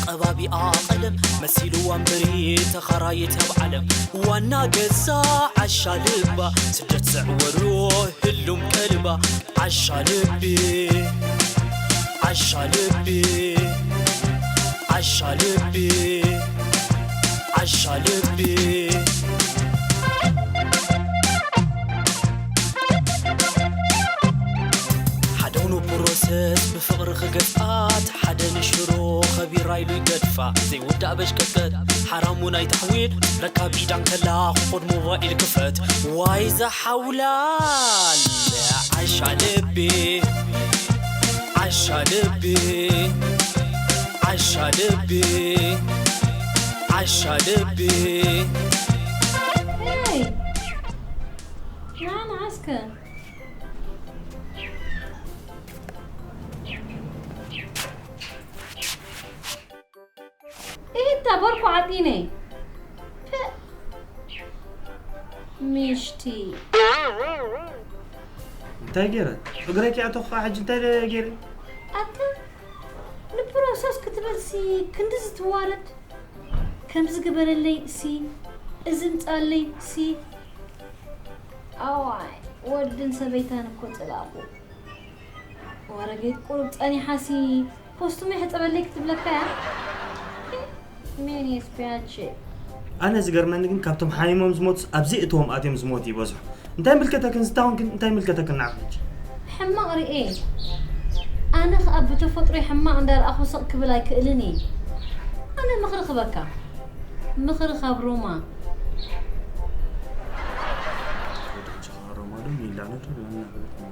ቀባቢኣ ቀለም መሲልዋ እምበሪ ተኻራይት ኣብ ዓለም ዋና ገዛ ዓሻ ልባ ስደት ዘዕወሮ ህሉም ቀልባ ዓሻ ልቢ ዓሻ ልቢ ዓሻ ልቢ ዓሻ ልቢ ሓደ ሆኖ ፕሮሰስ ብፍቕሪ ክገፍኣት ሓደ ንሽሮ ከቢራ ኢሉ ይገድፋ ዘይውዳእ በሽቀጥቀጥ ሓራሙ ናይ ተሕዊድ ለካ ቢዳ እንከላ ክኾድ ሞባይል ክፈት ዋይ ዝሓውላል ዓሻ ልቢ ዓሻ ልቢ ዓሻ ልቢ ዓሻ ልቢ Hey! ና ንዓስከ ኢታ በርኩ ዓጢነ ምሽቲ እንታይ ገይረ? እግረይ ክኣቶ ከዓ ሕጂ እንታይ ገይረ? ኣታ ንፕሮሰስ ክትብል ሲ ክንዲ ዝትዋረድ ከምዚ ግበረለይ ሲ እዚ ምፃለይ ሲ ኣዋይ ወድን ሰበይታን እኮ ፅላእኹ ወረጌት ቁሩብ ፀኒሓ ሲ ኮስቱመይ ሕፀበለይ ክትብለካ እያ ሜን የስፒያቼ ኣነ ዝገርመኒ ግን ካብቶም ሓሚሞም ዝሞቱስ ኣብ ዘይእትዎም ኣትዮም ዝሞቱ ይበዝሑ። እንታይ ምልከተክን ዝታወንክን እንታይ ምልከተክን ንዓኺ ሕጂ? ሕማቕ ርእየ ኣነ ኸኣ ብተፈጥሮይ ሕማቕ እንዳረኣኹ ስቕ ክብል ኣይክእልን እየ። ኣነ ምኽሪ ክበካ ምኽሪ ካብ ሮማ። ወደ ሕጂ ኸኣ ሮማ ዶ ሚላኖ ዶ ዶ እናበለት ነው።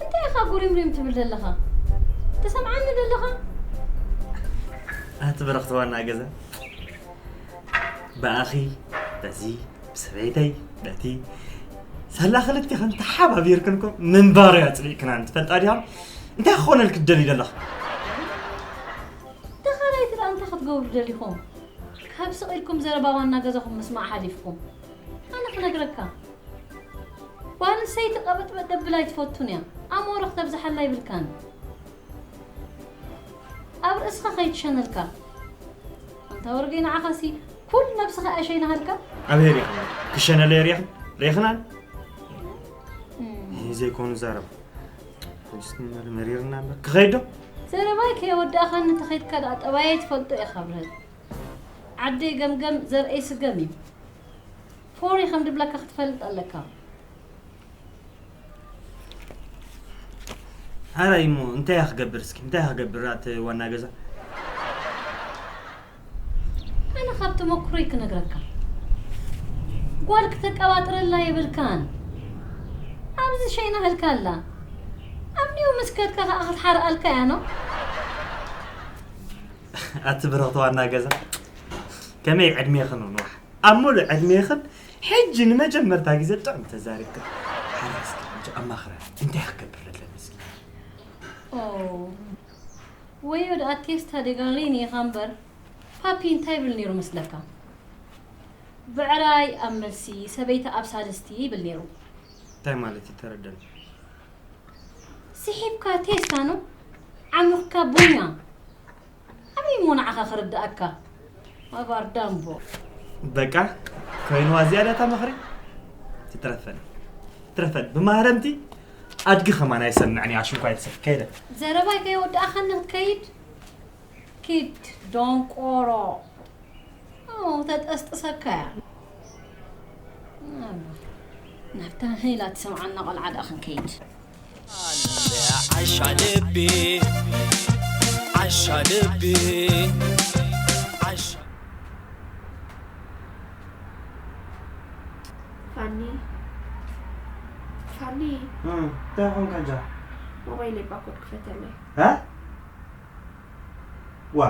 እንታይ ኢኻ ጉሪምሪም ትብል ዘለኻ? ትሰምዓኒ ዘለኻ? ኣቲ በረኽቲ ዋና ገዛ ብኣኺ በዚ ብሰበይተይ በቲ ሳላ ክልቲኽን ተሓባቢርክን እኮ ምንባር እያ ኣፅሊእክናን ትፈልጣ ዲኻ? እንታይ ክኾነልኪ ትደልዪ ዘለኺ? ተኻራይቲ ደኣ እንታይ ክትገብሩ ደሊኹም? ካብ ስቕ ኢልኩም ዘረባ ዋና ገዛኹም ምስማዕ ሓሊፍኩም። ኣነ ክነግረካ ጓል ኣንስተይቲ ቀበጥበጥ ደብል ኣይትፈቱን እያ። ኣእምሮ ክተብዝሓላ ይብልካን። ኣብ ርእስኻ ከይትሸነልካ። ኣንታ ወርገይ ንዓኻሲ ኩል ነብስኻ እያ ሸይናሃልካ። ኣበይ ሪእኽና? ክሸነለ ሪእኽን? ሪእኽናን? እም። ይህ ዘይኮኑ ዘረባ። ሕጅስ መሪርና እምበር። ክኸይድ ዶ? ዘረባይ ከየወዳእኻኒ ተኸይድካ ደኣ ጠባየይ ትፈልጦ ኢኻ ብረት። ዓደይ ገምገም ዘርእይ ስገም እዩ። ፎሪ ከም ድብለካ ክትፈልጥ ኣለካ። ሓራይ እሞ እንታይ እያ ክገብር እስኪ እንታይ እያ ክገብር ኣቲ ዋና ገዛ ኣነ ካብ ተመክሮይ ክነግረካ ጓል ክተቀባጥረላ የብልካን ኣብዚ ሸይና ህልካ ኣላ ኣብኒው ምስ ከድካ ከዓ ክትሓርኣልካ እያ ኖ ኣቲ ብረኽቲ ዋና ገዛ ከመይ ዕድሜ ክንንዋሕ ኣብ ሙሉእ ዕድሜኽን ሕጂ ንመጀመርታ ግዜ ጥዑም ተዛሪብክን። ሓራይ እስኪ ሕጂ ኣማኽረኒ እንታይ ክገብር ኣለኒ እስኪ። ኦ ወዮ ደኣ ቴስታ ደጋሪኒ ኢኻ እምበር ፓፒ እንታይ ይብል ነይሩ መስለካ? ብዕራይ ኣብ መልሲ ሰበይቲ ኣብ ሳልስቲ ይብል ነይሩ። እንታይ ማለት እዩ ተረደኒ። ስሒብካ ቴስታ ነው ዓሚኹካ ቡኛ። ኣበይ እሞ ንዓኻ ክርድኣካ ኣባር ዳምቦ። በቃ ኮይንዋ ዝያዳ እታ ምኽሪ ትትረፈን ትትረፈን ብማህረምቲ ኣድጊ ኸማን ኣይሰምዕን እያ ሽንኳይ ትሰብ ከይደ ዘረባይ ከየወዳእኻኒ ክትከይድ ኪድ ዶንቆሮ ተጠስጥሰካ እያ ናብታ ሄላ ትሰምዓና ቆልዓ ደኣ ክንከይድ ዓሻ ልቢ ዓሻ ልቢ ዓሻ ፋኒ ፋኒ እንታይ ኾንካ እንጃ ሞባይለይ ባኮድ ክፈተለይ ዋ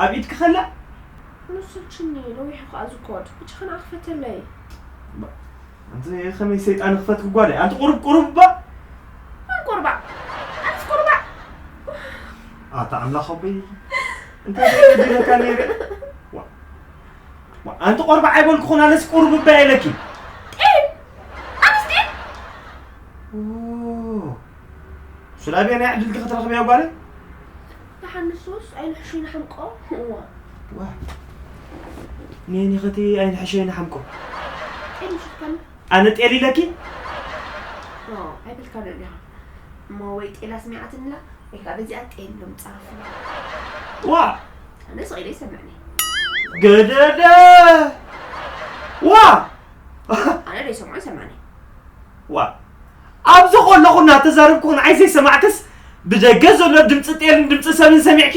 ኣብ ኢድኪ ከላ ንሱ ችኒ ነዊሑ ከዓ ዝኮድ ብቻ ከነኣ ክፈተለይ ኣንቲ ከመይ ሰይጣን ክፈትኪ ጓለይ ኣንቲ ቁሩብ ቁሩብ እባ መን ቁርባዕ ኣንስ ቁርባዕ ኣታ ኣምላኽ ኣቦይ እንታይ ከይበዲለካ ነይረ ዋ ዋ ኣንቲ ቆርባዕ ኣይበልኩኹን ኣነስ ቁሩብ እባ ኢለኪ ጢን ኣንስ ጢን ስለ ኣበየናይ ዕድልኪ ክትረኽብያ ጓለይ ደሓን ንሱስ ኣይንሕሹ ይንሓምቆ። እዋ። ዋ ኔኒ ኸቲ ኣይንሕሸ ይንሓምቆ። ጤል ምሽትካኒ? ኣነ ጤል ኢለኪ? ኦ፣ ኣይበልካን ኢኻ። እሞ ወይ ጤል ኣስሚዓትንላ ወይ ከዓ በዚኣ ጤል ኢሎም ጻረፉ። ዋ ኣነ ስቕ ኢለ ይሰምዕኒ። ገደደ ዋ ኣነ ዶ ይሰምዖ ይሰምዓኒ። ዋ ኣብዚ ከለኹ እናተዛረብኩ ንዓይ ዘይሰማዕክስ ብደገ ዘሎ ድምፂ ጤልን ድምፂ ሰብን ሰሚዕኪ?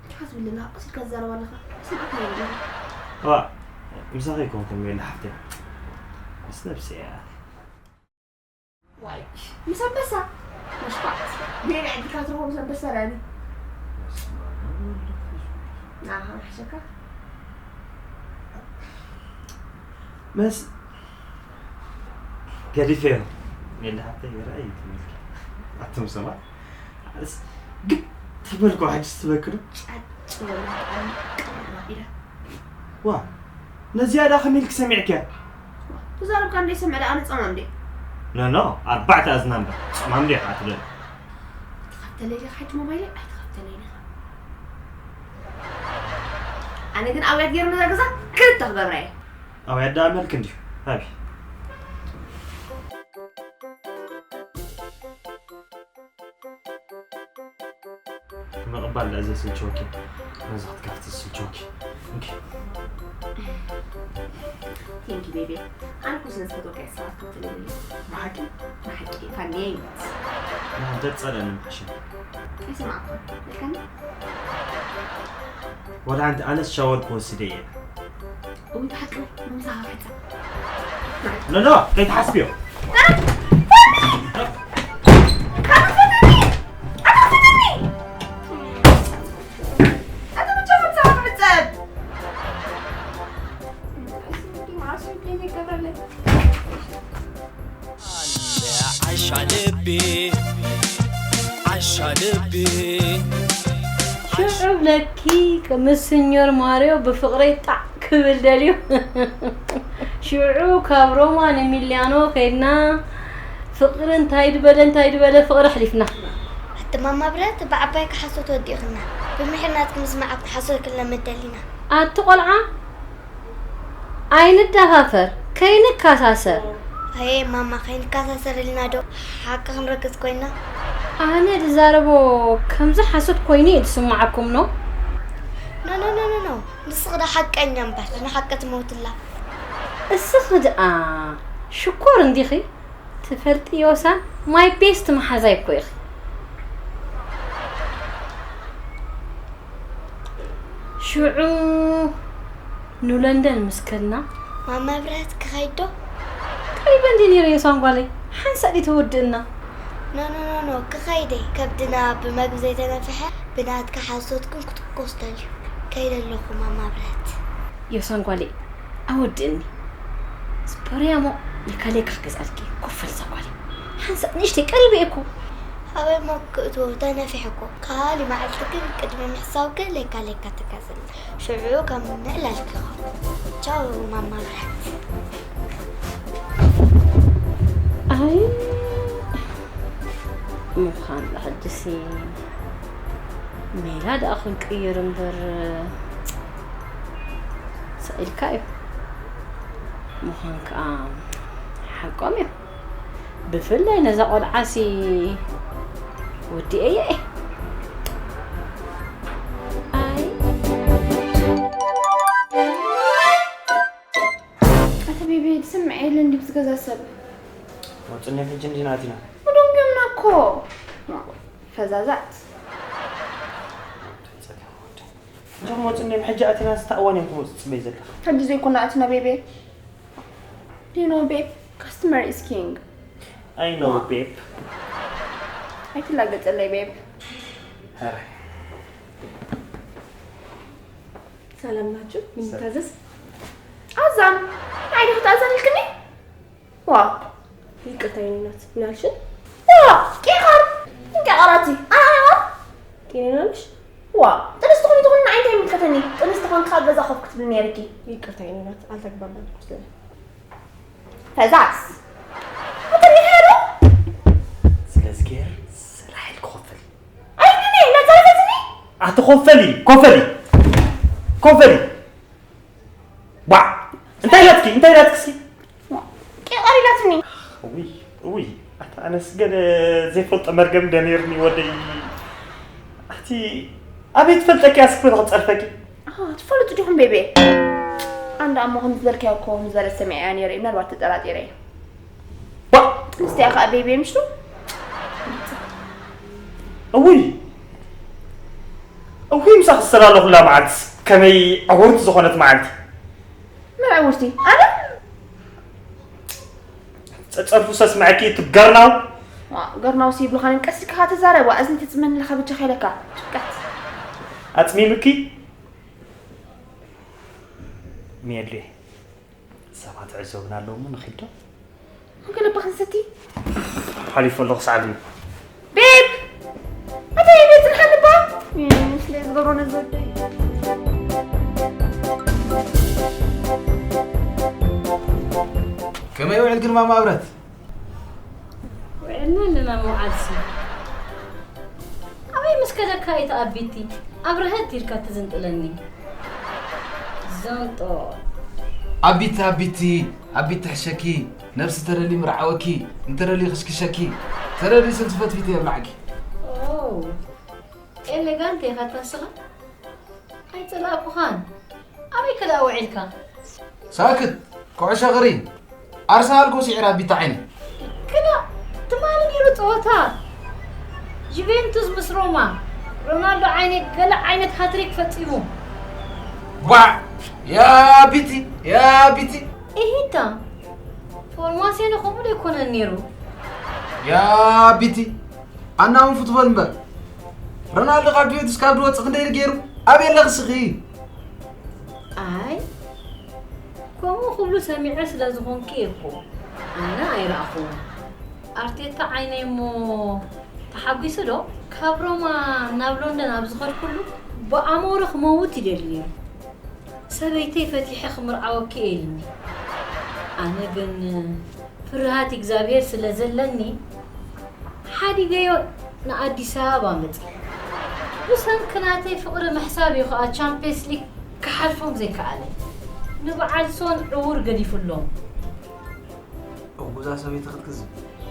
ትሓዝ ብለና ቀስ ኢልካ ትዛረብ ኣለኻ። ስምዓካ ይብለና። ዋ ምሳኺ ይኮንኩም ሜላ ሓፍተይ ምስ ነብሲ እያ። ዋይ ምስ ኣንበሳ መሽኳት። ሜላ ዕድልካ ትረኽቦ ምስ ኣንበሳ ዳኒ። ናኻ ሓሸካ። መስ ገዲፈዮ ሜላ ሓፍተይ ይርኣይ ትምልኪ ኣቱም ሰባት ኣስ ግድ ተበልኩ ሕጅ ስትበክሉ ጫጭ ወላ ኣንቀራ ኢላ። ዋ ነዚኣ ዳ ከመይ ኢልክ ሰሚዕክያ? ተዛረብካ እንደ ይሰምዕ ደኣ ንጸማ እንደ ኖ ኖ ኣርባዕተ ኣዝና እምበር ጸማም ዲኻ ትብል ተኸፍተለይ ዲኻ ሓጅ ሞባይለይ ኣይተኸፍተለይ ዲኻ። ኣነ ግን ኣውያት ገይሩ ነዛ ገዛ ክልተ ክገብራ እየ። ኣውያት ደኣ መልክ እንዲሁ ሃቢ ምቕባል ደኣ ዘይስልችወኪ ነዚ ክትከፍቲ ዝስልችወኪ እንኪ ቴንኪ ቤቢ። ኣነ እኮ ስለ ዝፈትወካ እየ ሰባት ክፍትለኒ። ብሓቂ ብሓቂ ፋንየይ። ንሓንተ ጸለኒ ምሕሸ ኣይሰማዕኩ። ልከኒ? ወላ ሓንቲ ኣነስ ሻወር ክወስደ እየ እውይ ብሓቂ ምምሳኻ ሕጸብ። ኖ ኖ ከይትሓስብዮ ዓሻ ልቢ ዓሻ ልቢ ሽዑ ብለኪ ምስ ስኞር ማርዮ ብፍቕረይ ጣዕ ክብል ደልዩ። ሽዑ ካብ ሮማ ንሚልያኖ ከይድና ፍቕሪ እንታይ ድበለ እንታይ ድበለ ፍቕሪ ኣሕሊፍና። ኣቲ ማማ ብረት ብዓባይ ክሓሶት ወዲእኽና ብምሒር ናትኪ ምስማዕ እኮ ሓሶት ክለምድ ደሊና። ኣቲ ቆልዓ ኣይንደፋፈር ከይንካሳሰር። ኣየ ማማ ከይንካሳሰር ኢልና ዶ ሓቂ ክንረግጽ ኮይና። ኣነ ድዛረቦ ከምዚ ሓሶት ኮይኑ እዩ ድስምዓኩም ኖ። ኖ ኖ ኖ ኖ ኖ ንስኺ ዶ ሓቀኛ እምበር ንሓቂ ትመውትላ። እስኺ ደኣ ሽኮር እንዲኺ ትፈልጢ ዮሳን my best መሓዛይ እኮ ኢኺ። ሽዑ ንለንደን ምስ ከድና ማማ ብረት ክኸይድ ዶ? ቀሪበ እንድየ ነይረ ዮሳን ጓለይ፣ ሓንሳእ ድዩ ተወድእና? ኖ ኖ ኖ ኖ ክኸይድ እየ። ከብድና ብመግቢ ዘይተነፍሐ ብናትካ ሓሶት ግን ክትኮስ ደልዩ። ከይደ ኣለኹ ማማ ብረት። ዮሳን ጓለይ ኣወድእኒ። ስፖርያ እሞ ለካ ለካ ክገዝኣልኪ ኮፈል እዛ ጓለይ። ሓንሳእ ንእሽተይ ቀሪበ እየ እኮ። ኣበይ እሞ ክእትዎ ተነፊሐ እኮ። ካሊ መዓልቲ ግን ቅድሚ ምሕሳውኪ ለካ ለካ ትገዝእልና። ሽዑ ከም ምዕላልኪ ይኸውን። ቻው ማማ ብረት። ኣይ ምዃን ዶ ሕጅሲ ሜላ ደኣ ክንቅይር እምበር ስቕ ኢልካ እዩ ምዃን ከኣ ሓቆም እዩ። ብፍላይ ነዛ ቆልዓሲ ወዲኤያ እየ። ኣይ ኣታ ቤቢ ትሰምዕ የለን ድዩ ዝገዛ ሰብ? ወፅኔ ሕጂ እንዲና ኣቲና። ምደንጎምና እኮ ፈዛዛት። እዞም ወፅኔ ሕጂ ኣቲና ስታእዋን እዮም ክመፁ ፅበይ ዘለካ። ሕጂ ዘይኮና ኣቲና ቤቢ። Do you know babe? Customer is king. I know babe. ኣይትላገፀለይ ቤብ። ኧረ ሰላም ናችሁ? ምን ይታዘዝ? ኣዛን ንዓይ ዶ ክትኣዘን ኢልክኒ? ዋ ይቅርታ የኔ ናት። ምን አልሽን? ዋ ቂኻር እንቀቐራቲ ኣናናዋ ጤነኛ ነሽ? ዋ ጥንስቲ ኹን ትኹን ንዓይ እንታይ ይምልከተኒ? ጥንስቲ ኾንኪ ካብ ገዛ ኮፍ ክትብሊ ነይርኪ። ይቅርታ የኔ ናት። አልተግባባንም ስለ ፈዛዝ ኣተሪኸ ዶ? ስለዚ ገይር ስራሕ ኢልኪ ኮፍ በሊ። ኣይንኒ መዛረበትኒ ኣቲ ኮፈሊ ኮፈሊ ኮፈሊ። ዋ እንታይ ኢላትኪ እንታይ ኢላትኪ እስኪ? ቂቐር ኢላትኒ። ውይ ውይ ኣታ ኣነስ ገለ ዘይፈልጦ መርገም እንደ ነይርኒ ወደይ። ኣቲ ኣበይ ትፈልጠኪ ኣስክፈ ክፀርፈኪ? ትፈልጡ ዲኹም ቤቤ? ኣንዳ እሞ ከም ዝበልካዮ እኮ ከም ዝበለት ሰሚዐያ ነይረ እዩ ምናልባት ተጠራጢረ እየ። ዋ ምስቲኣ ከዓ ቤቤ ምሽቱ እውይ እውይ ምሳኺ ዝሰላለኹላ መዓልትስ ከመይ ዕውርቲ ዝኾነት መዓልቲ። መን ዕውርቲ ኣነ? ፀፀርፉ ሰስምዐኪ ትገርናው። ገርናውሲ ይብልኻን ቀስ ኢልካ ተዛረብ ዋ እዝኒ ተፅመኒ ኣለኻ ብጃኻ ኢለካ። ጭቀት ኣፅሚምኪ። ሜሉየ ሰባት ዕዘቡና ኣለዉ እሞ ንኺድ ዶ? ገለባ ክንሰቲ ሓሊፉ ኣለኹ ሰዓብኒ። ቤብ ኣታይ ቤት ንሓልባ ስለ ዝገብሮ ነዘወደይ ከመይ ውዕል ግን ማማ ኣብረት? ውዕልና ኣለና ምውዓልሲ ኣበይ ምስ ከደካ እየ ተኣቢቲ ኣብረሀት ኢልካ ትዝንጥለኒ ዘንጦ ኣቢቲ ኣቢቲ ኣቢቲ ትሕሸኪ ነብሲ ተደሊ ምርዓወኪ እንተደሊ ክሽክሸኪ ተደሊ ስልሲ ፈትፊቲ የብላዕኪ ኦ ኤሌጋንት ኢኻ ተስኻ ኣይጸላእኩኻን ኣበይ ከ ደኣ ውዒልካ ሳክት ኩዕሾ እግሪ ኣርሰናል እኮ ስዒራ ቢታ ዓይኒ ክላ ትማሊ ነይሩ ጸወታ ጁቬንቱስ ምስ ሮማ ሮናልዶ ዓይኒ ገለ ዓይነት ሃትሪክ ፈጺሙ ቧዕ ያ ቢቲ ያ ቢቲ እሂታ ፎርማሲዮን ከምኡ ዶ ኣይኮነን ነይሩ ያ ቢቲ ኣናውን ፉትቦል እምበር ሮናልዶ ካብ ጁቬንቱስ ካብ ዝወፅእ ክንደይ ገይሩ ኣበይ ኣለኺ ስኺ ኣይ ከምኡ ክብሉ ሰሚዐ ስለ ዝኾንኪ እየ እኮ ኣነ ኣይረኣኹዎ ኣርቴታ ዓይነይ እሞ ተሓጒሱ ዶ ካብ ሮማ ናብ ሎንደን ኣብ ዝኸድኩሉ ብኣሞሪ ክመውት ይደሊ ነይሩ ሰበይተይ ፈቲሐ ክምርዓወኪ እየ ኢልኒ ኣነ ግን ፍርሃት እግዚኣብሔር ስለ ዘለኒ ሓዲገዮ ንኣዲስ ኣበባ መፅእ ብሰንኪ ናተይ ፍቕሪ ምሕሳብ እዩ ከዓ ቻምፒየንስ ሊግ ክሓልፎም ዘይከኣለ ንበዓል ሶን ዕውር ገዲፉሎም እጉዛ ሰበይቲ ክትክዝብ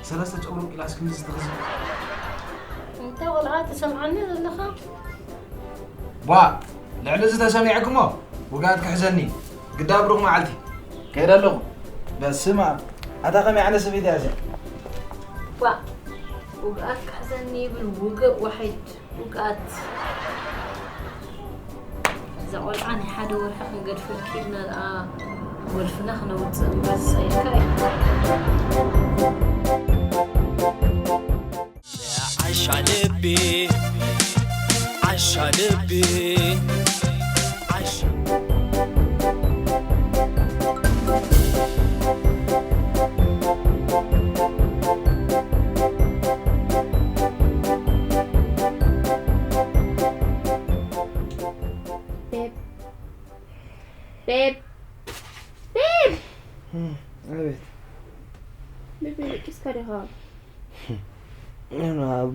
ሰለስተ ጨጉሩ ቂላስ ክንዚ ዝተኽዝብ እንታይ ቆልዓ ትሰምዓኒ ዘለኻ ቧ ልዕሊ እዚ ተሰሚዕኩሞ ውጋት ክሕዘኒ ግዳ ብሩኽ መዓልቲ ከይደ ኣለኹ በስማ ኣታ ከመይ ዓይነት ሰበይቲ እያ እዚኣ ቧ ውግኣት ክሕዘኒ ይብል ውግእ ዋሒድ ውግኣት እዛ ቆልዓ ናይ ሓደ ወርሒ ክንገድፈልኪ ኢልና ደኣ ጎልፍና ክነውፅእ እምበር ዝፀየካ እዩ ዓሻ ልቢ ዓሻ ልቢ ዓሻ ቤብ ቤብ ቤብ ኣቤት ቤብ ደቂስካ ዲኻ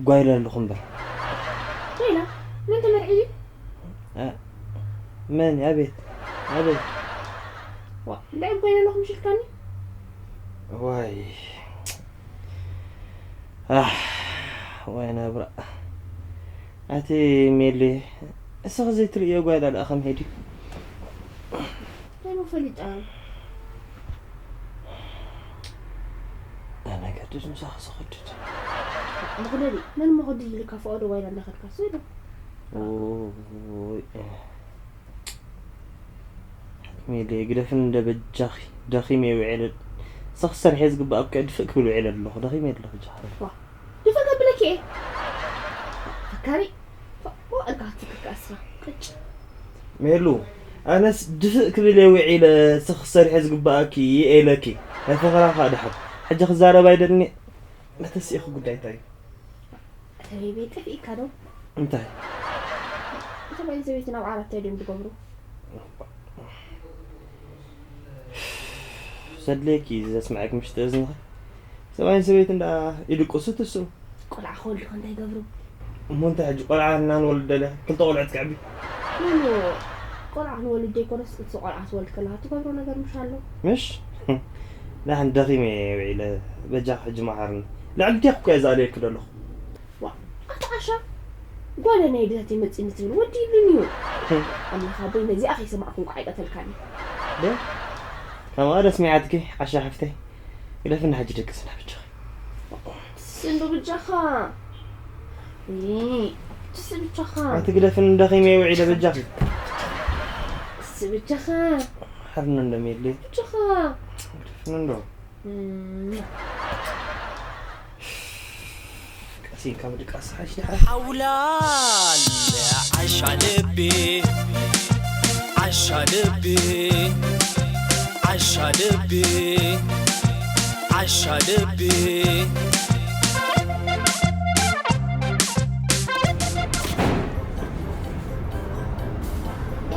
ጓይላ ኣለኹ እምበር ሌላ መን ተመርዒ እዩ መን ኣቤት ኣቤት ዋ እንታይ ጓይላ ኣለኹ ምሽልካኒ ዋይ ዋይ ናብራ ኣቲ ሜሊ እስኺ ዘይትርእዮ ጓይላ ደኣ ከም ሄዲ እንታይ ፈሊጣ ኣነገድድ ምሳኺ ዝኸድድ መኽደዲ መን መኽድድ ኢልካ ፈቐዶ ጓይላ እንዳኸድካ ስኢሉ ሜሊ ግደፍን እንደ በጃኺ ደኺመ ውዒለ ንስኺ ሰርሐ ዝግባእ እኮ ድፍእ ክብል ውዒለ ኣለኹ ደኺመ ኣለኹ ጃ ድፍእ ከብለኪ እየ ፈካሪ እልካ ክትፍክር ከኣ ስራ ቅጭ ሜሉ ኣነስ ድፍእ ክብል እየ ውዒለ ንስኺ ሰርሐ ዝግባኣኪ እየ ኢለኪ ናይ ፈኸራ ከኣ ድሓር ሕጂ ክዛረብ ኣይደልን እየ መተሲእኺ ጉዳይ እንታይ እዩ ተበይበይ ጠፊእካ ዶ እንታይ እቶም ኣይን ሰበይትን ኣብ ዓራት እንታይ ድዮም ዝገብሩ ዘድልየኪ እዩ ዘስምዐኪ ምሽጢ እዝንኺ ሰብኣይን ሰበይትን ደኣ ይድቅሱ ትስኡ ቆልዓ ክወልዱ ከ እንታይ ይገብሩ እሞ እንታይ ሕጂ ቆልዓ እና ንወልድ ደለ ክልተ ቆልዑ ትክዕቢ? ኖኖ ቆልዓ ክንወልድ ዘይኮነስ እቲ ቆልዓ ክትወልድ ከለካ ትገብሮ ነገር ምሽ ኣሎ። ምሽ? ዳሕን ደኺመ እየ ውዒለ። በጃ ሕጂ መሃርኒ። ልዕሊ ዴክ እኮ እየ ዝኣልየኪ ደለኹ። ዋ ኣታ ዓሻ ጓለ ናይ ድለት ይመፅኒ ትብል ወዲ ይብልኒ እዩ። ኣምላኽ ኣቦይ ነዚኣ ከይሰማዕኩ እንኳ ኣይቀተልካኒ። ዶ? ከምኣ ደስ ሚዓትኪ ዓሻ ሓፍተይ። ግደፍና ሕጂ ደቂ ስና ብቻ። ስንዱ ብጃኻ ትስ ብቻኻ ኣቲ ግደፍን እንደኺመ ውዒለ በጃኺ። ትስ ብቻኻ ሓርነ እንደሚየድሊ ብቻኻ ግደፍን እንዶ ቀሲንካ ምድቃስ ሓሽ ድሓር ሓውላል ዓሻ ልቢ ዓሻ ልቢ ዓሻ ልቢ ዓሻ ልቢ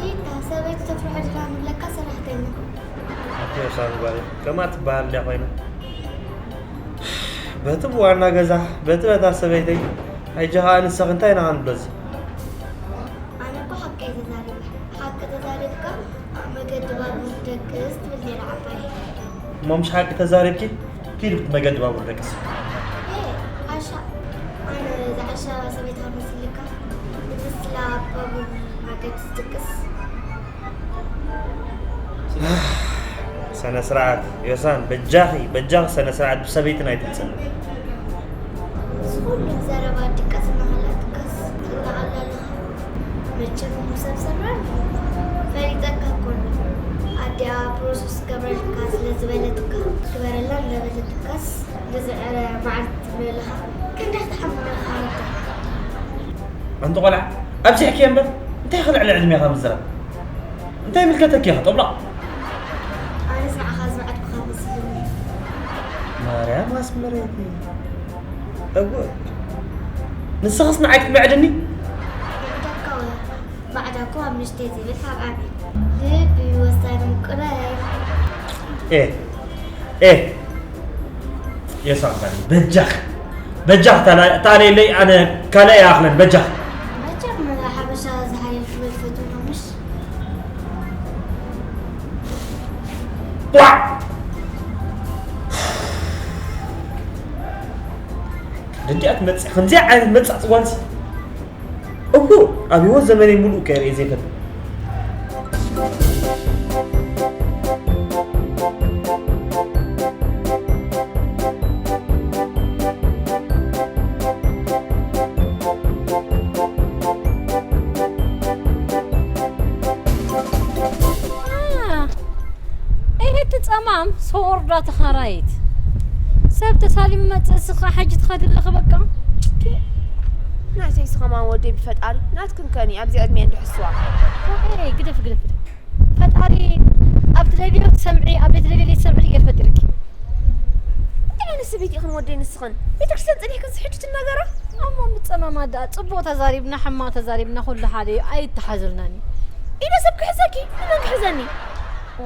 ኢታ ሰበይቲ ተፍርሖ ድላ ንብለካ ሰራሕተኛ ኣቲ ዮሳን ጓለይ፣ ከምኣ ትበሃል ድያ ኮይና? በቲ ብዋና ገዛ፣ በቲ በታ ሰበይተይ፣ ኣይጂ ኸኣ ንሰኺ እንታይ ኢና ክንብሎ እዚ? ኣነ እኮ ሓቀይ ተዛሪበ። ሓቂ ተዛሪብካ ኣብ መገዲ ባቡር ደቅስ ትብል ነይራ ዓባይ። እሞ ምሽ ሓቂ ተዛሪብኪ? ኪዲ ብቲ መገዲ ባቡር ደቅስ። ኤ ዓሻ ኣነ ዝዓሻ ሰበይታ መሲልካ? ንስላ ኣብ ባቡር መገዲ ትድቅስ? ሰነ ስርዓት ዮሳን በጃኺ በጃኺ ሰነ ስርዓት ብሰበይትን ኣይትንጽል። ዝኹሉ ዘረባ ድቃስ እናኸላትካስ ትላዓል ኣለኻ። መቸም እሞ ሰብ ሰራር ፈሊጠካ እኮ ኣለኹ። ኣዲኣ ፕሮሰስ ክገብረልካ ስለ ዝበለትካ ግበረላ እንዳበለትካስ ገዝዐ መዓልቲ ትብሎ ኣለኻ። ክንደይ ክትሓምም ኢኻ ወደይ? ኣንቲ ቆልዓ ኣብዚሕክዮ እምበር እንታይ ኢኺ ልዕሊ ዕድሜኻ ምዝራብ? እንታይ ይምልከተኪ ኢኻ ጦብላቕ? ኣነስ ንዓኻ ዝበዓድኩኻ መሲሉኒ። ማርያም ኣስመረይቲ። እወ። ንስኽስ ንዓይ ክትምዕድኒ? ይዕደካ ወ ባዕዳ እኮ ኣብ ንሽተይ ዝብል ካብ ዓቢ። ልቢ ወሳኒ ምቁረይ። ኤ ኤ የሳኽታኒ በጃኽ በጃኽ ታላ- ታለየለይ ኣነ ካልእ ይኣኽለን በጃኽ። መቸም ሓበሻ ዝሓየሽ መልፈቱ ነው ምሽ? ቧዕ! ደዲኣ ትመጽእ ከምዚኣ ዓይነት መጻእ ጽዋንሲ እኩ ኣብ ህይወት ዘመነይ ሙሉእ ከይርእየ ዘይፈልጥ። እሄ እቲ ጸማም ሰው ወርዳ ተኻራይት ሰብ ተሳሊሙ መጽእ ስኻ ሕጂ ትኸድ ኣለኺ በቃ። ናተይ ስኸማን ወደይ ብፈጣሪ ናትክን ከኒ ኣብዚ ዕድሜ እንድሕስዋ። ኤይ ግደፍ ግደፍ ግደፍ። ፈጣሪ ኣብ ትደልዮ ትሰምዒ ኣብ ዘይትደልዮ ዘይትሰምዒ ገይሩ ፈጢርኪ። እንታይ ዓይነት ሰበይቲ ኢኽን ወደይ ንስኽን? ቤተክርስትያን ጸኒሕክን ስሕቱ ትናገራ? ኣሞ ምጸማማ ደኣ ጽቡቕ ተዛሪብና ሕማቕ ተዛሪብና ኩሉ ሓደ እዩ ኣይተሓዘልናን እዩ። ኢደ ሰብ ክሕዘኪ ንመን ክሕዘኒ? ኦ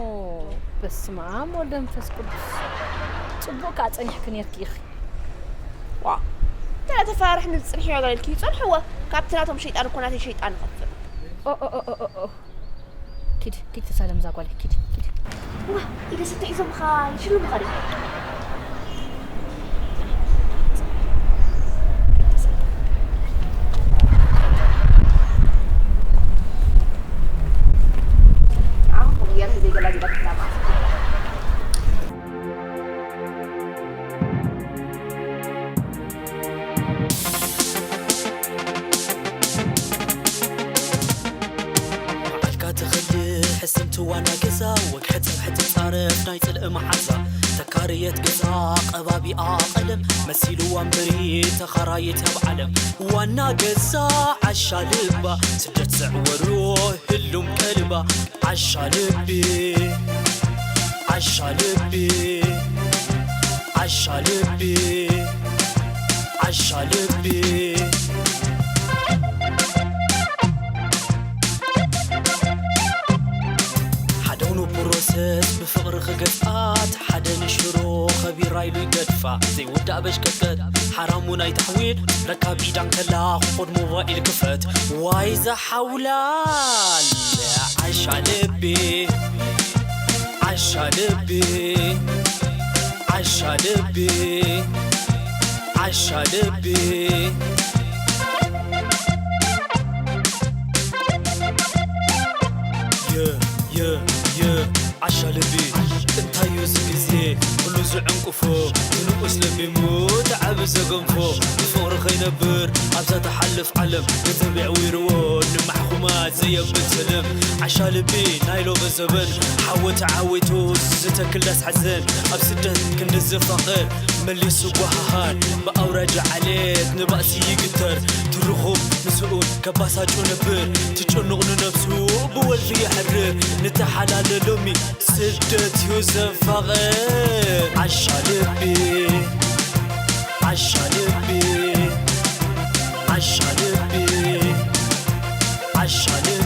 በስመ ኣብ ወልደ መንፈስ ቅዱስ ጽቡቕ ከኣ ጸኒሕኪ ኔርኪ ኢኺ። ዋ እንተ ተፈራርሕኒ ዝጽንሕዮ ኢልኪ ጸንሕዎ። ካብቲ ናቶም ሸይጣን እኮ ናተይ ሸይጣን ይኸፍእ። ኦ ኦ ኦ ኦ ኦ ኪድ ኪድ ተሳለም እዛ ጓለይ ኪድ ኪድ። ዋ ኢደ ስተ ሒዞምኻ ይሽልሙኻ ድዩ? መዓልካ ትኸድእ ሕስምቲ ዋና ገዛ ወግሐ ጽብሐ ትጻረፍ ናይ ጽልኢ መዓዛ ተካርየት ገዛ ቀባቢኣ ቀለም መሲልዋ እምበሪ ተኻራየት ኣብ ዓለም ዋና ገዛ ዓሻ ልባ ስደት ዘዕወሩ ህሉም ቀልባ ዓሻ ልቢ ዓሻ ልቢ ዓሻ ልቢ ዓሻ ልቢ ሓደ ኑ ፕሮሰስ ብፍቕሪ ክገፍኣት ሓደ ንሽሮ ቢራ ኢሉ ይገድፋ ዘይወዳእ በሽቀጥቀጥ ሓራሙ ናይ ተሕዊል ረካብ ኢዳን ከላ ክኾድ ሞባይል ክፈት ዋይ ዝሓውላል ዓሻ ልቢ ዓሻ ልቢ ዓሻ ልቢ ዓሻ ልቢ ዓሻ ልቢ እንታዩ እዚ ግዜ ኩሉ ዝዕንቁፎ ንንኡስ ለቢሙ ተዓቢ ዘገንፎ ብፍቕሪ ከይነብር ኣብዛ ተሓልፍ ዓለም ገንዘብ የዕዊርዎ ንማሕኹማት ዘየብል ስልም ዓሻ ልቢ ናይ ሎሚ ዘበን ሓወ ተዓዊቱ ዝተክል ዳስ ሓዘን ኣብ ስደት ክንዲ ዝፋቐር መሊሱ ጓሃሃር ብኣውራጃ ዓሌት ንባእሲ ይግተር ትርኹም ምስኡ ከባሳጩ ነብር ትጭኑቕ ንነብሱ ብወልፊ የሕርር ንተሓላለ ሎሚ ስደት እዩ ዘፋቐር ዓሻ ልቢ ዓሻ ልቢ ዓሻ ልቢ ዓሻ ልቢ